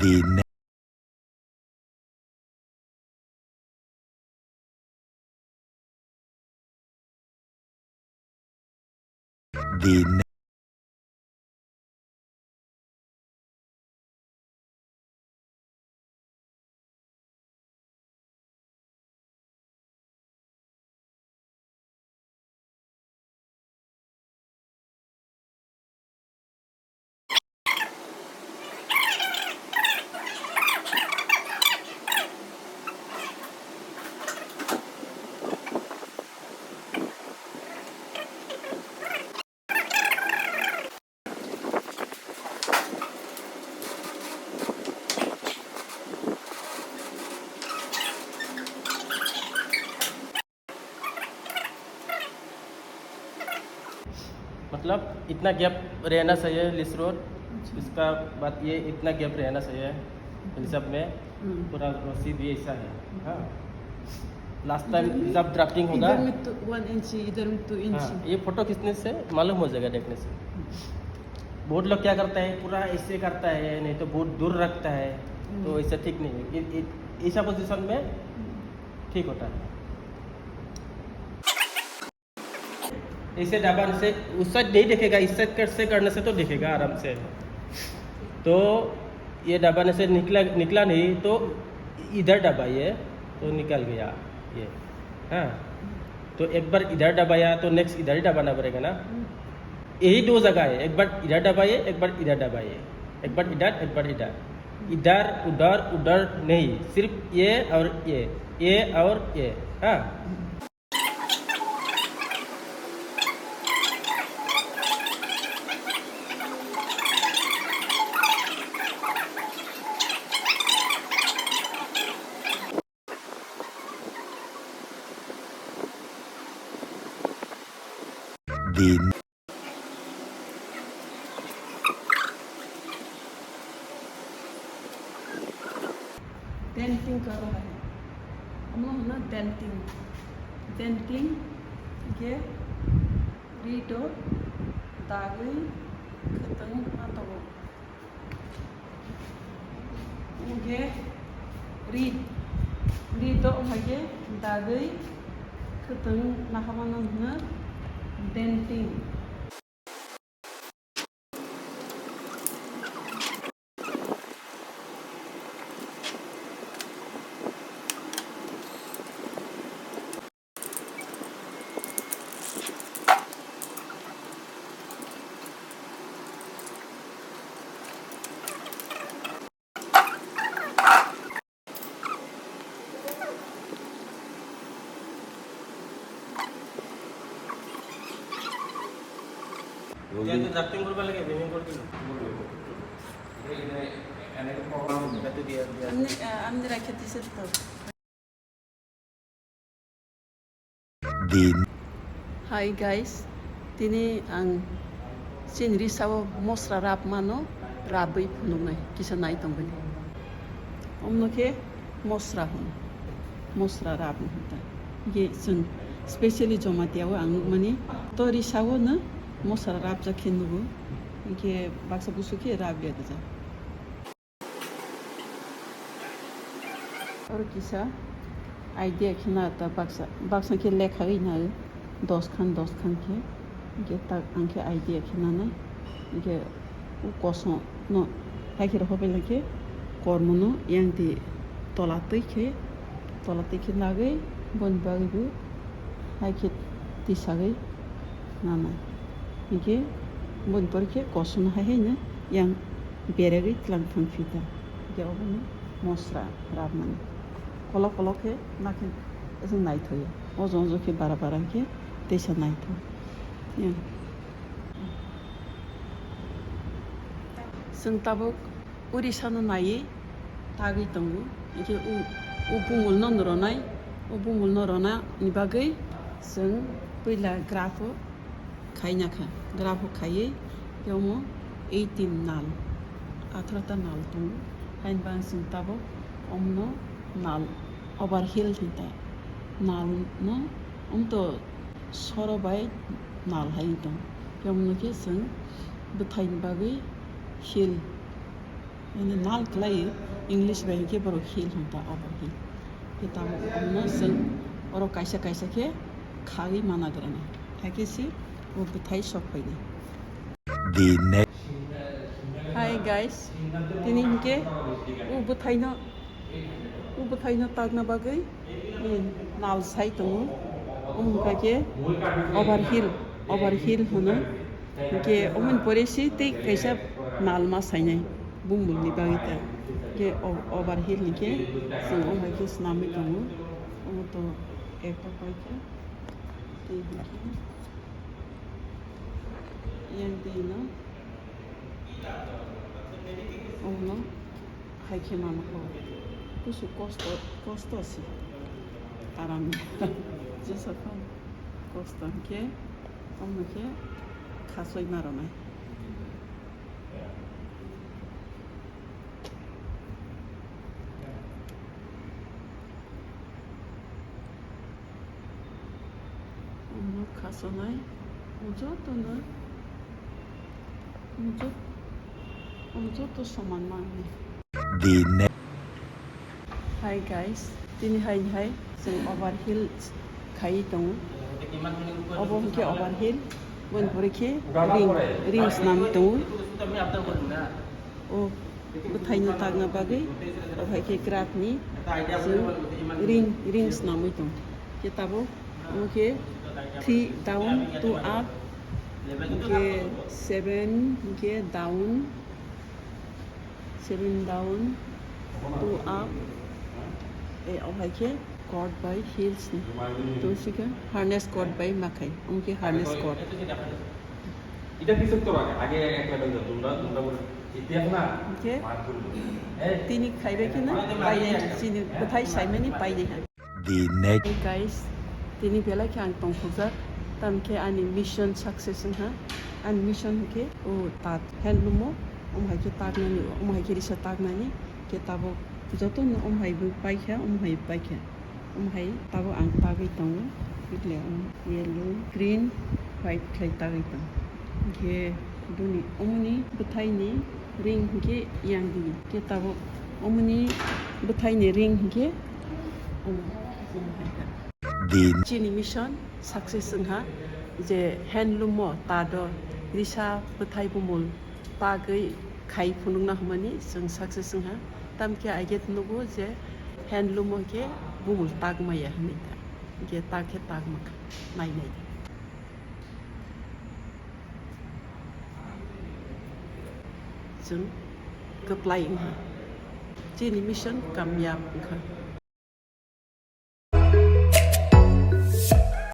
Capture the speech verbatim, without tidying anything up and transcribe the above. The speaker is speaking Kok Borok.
The ne- the ne- मतलब इतना गैप रहना चाहिए लिस रोड। अच्छा। इसका बाद ये इतना गैप रहना चाहिए इन सब में। हम्म। पूरा रस्सी भी ऐसा है। हाँ। लास्ट टाइम जब ड्राफ्टिंग होगा, इधर में तो वन इंच, इधर में टू इंच। हाँ, ये फोटो खींचने से मालूम हो जाएगा, देखने से। बहुत लोग क्या करता है, पूरा ऐसे करता है, नहीं तो बहुत दूर रखता है, तो हम्म। ऐसा ठीक नहीं है। ये, ये, ऐसा पोजीशन में हम्म। ठीक होता है। इसे दबाने से उस साइड नहीं देखेगा, इस साइड कर से करने से तो देखेगा आराम से। तो ये दबाने से निकला, निकला नहीं तो इधर दबाइए तो निकल गया ये। हाँ, तो एक बार इधर दबाया तो नेक्स्ट इधर ही दबाना पड़ेगा ना। यही दो जगह है, एक बार इधर दबाइए, एक बार इधर दबाइए, एक बार इधर, एक बार इधर। इधर उधर उधर नहीं, सिर्फ ये और ये, ये और ये। हाँ। Din. Denting karo hai. Omo hwno denting. Denting ge ri do dagwi khwtwng ma tongo. Hwnkhe ri, ri do hwnkhe dagwi khwtwng naharmano hwno denting. Dia tu drafting berapa lagi? Bimbing berapa? Ini, eh, ini rakhe tisir tu. Din. Hi guys, tini ang chini risao mosra rap mano, rabwi phunuknai kisa nai tongmani. Omno khe mosra hwn, mosra rap hwn ta. Ge chwng specially Jamatia o ang nukmani to risao no mosra rap jak khe nugo, hwnkhe baksa busu khe rap ya gajak. Oro kisa idea khe na ta baksa, baksa khe lekhawi na dos khan, dos khan khe, hwnkhe tak ang khe idea khe nanai, hwnkhe o kosom no hai khe rw hobai lai khe kormo no yang di tola twi khe, tola twi khe nagwi boni bagwi bo hai khe tisagwi nanai, hwnkhe boni pore khe kosom no hai hai no yang. Beragwi tlang thang phi ta. Hwnkhe obono mosra rabmani. Kolok kolok khe nakhe chwng naithoya. Ojo ojo khe bara bara khe teisa naitho. Chwng tabuk urisano naiwi tagwi tongo. Hwnkhe o, o bumulno rwnai, o bumulno rwnani bagwi chwng puila graph o khaina kha. Graph o khaiwi omo eighteen nal, atharota nal tongo. Haini bagwi chwng tabuk omono nal overheal hinta. Nal no omto soro bai nal hai tong. Omono khe chwng bwthaini bagwi heel Ini nal klai English bai hwnkhe borok heel hwn ta, over heel. Khe tabuk omono chwng oro kaisa kaisa khe khagwi mana grana. Hakhe se o bwthai sok phaidi. The next. Hi guys, tini hwnkhe o bwthaino, o bwthaino takna bagwi nal sai tongo. Omo hwnkha khe over heel, over heel hwno. Hwnkhe omo ni pore se tei kaisa nal ma sainai bumul ni bagwi ta. Hwnkhe o-, over heel hwnkhe chwng o hai khe swnamwi tongo. Omo to ekta paikha. Tei hwnkhe yang twi no. Omono hai khe mano kho. Kusu kosto, kosto si. Aram. Jesa kho. Kosto hwnkhe, omo khe khasoi ma rwnai. Omo khasonai, omo jotono, omo jot-, omo joto soman manwi. The ne- Hi guys, tini hai hai chwng over heel khai tongo. Obo hwnkhe over heel, boni pore khe ring, ring swnam tongo. O bwthaino takna bagwi, o hai khe graph ni chwng ring, ring swnamwi tong. Khe tabuk omo khe three down, two up, hwnkhe seven, hwnkhe down, seven down, two up. E, o hai khe coat bai heels ni. Twi si khe harness coat bai ma khai, omo khe harness coat. এটা কিসের তোর আগে? আগে এক লেভেল যাও, তোমরা, তোমরা বলে, ইতিহাস না? Hwnkhe মার করবো। এই, tini khaibai kheno painai, chini bwthai saimani painai ha. The next. Hey guys, tini belai khe ang tongthokjak, tamkhe ani mission success wngkha. Ani mission hwnkhe o tat handloom o, omo hai khe taknani, omo hai khe risa taknani, khe tabuk jotono omo hai bo paikha, omo hai bo paikha. Omo hai tabuk ang tagwi tongo, tikle omo yellow, green, white khlai tagwi tongo. Hwnkhe boni omoni bwthaini ring hwnkhe yang di, khe tabuk omoni bwthaini ring hwnkhe omo, omo hai kha. Din. Chini mission success wngkha je handloom o tado risa bwthai bumul tagwi khai phunukna hwnmani chwng success wngkha. Tamkhe aigeta nugo je handloom o khe bumul tagmaya hwnwi ta. Hwnkhe ta khe tagma kha, nai nai. Chwng kwplai wngkha. Chini mission kamyab wngkha.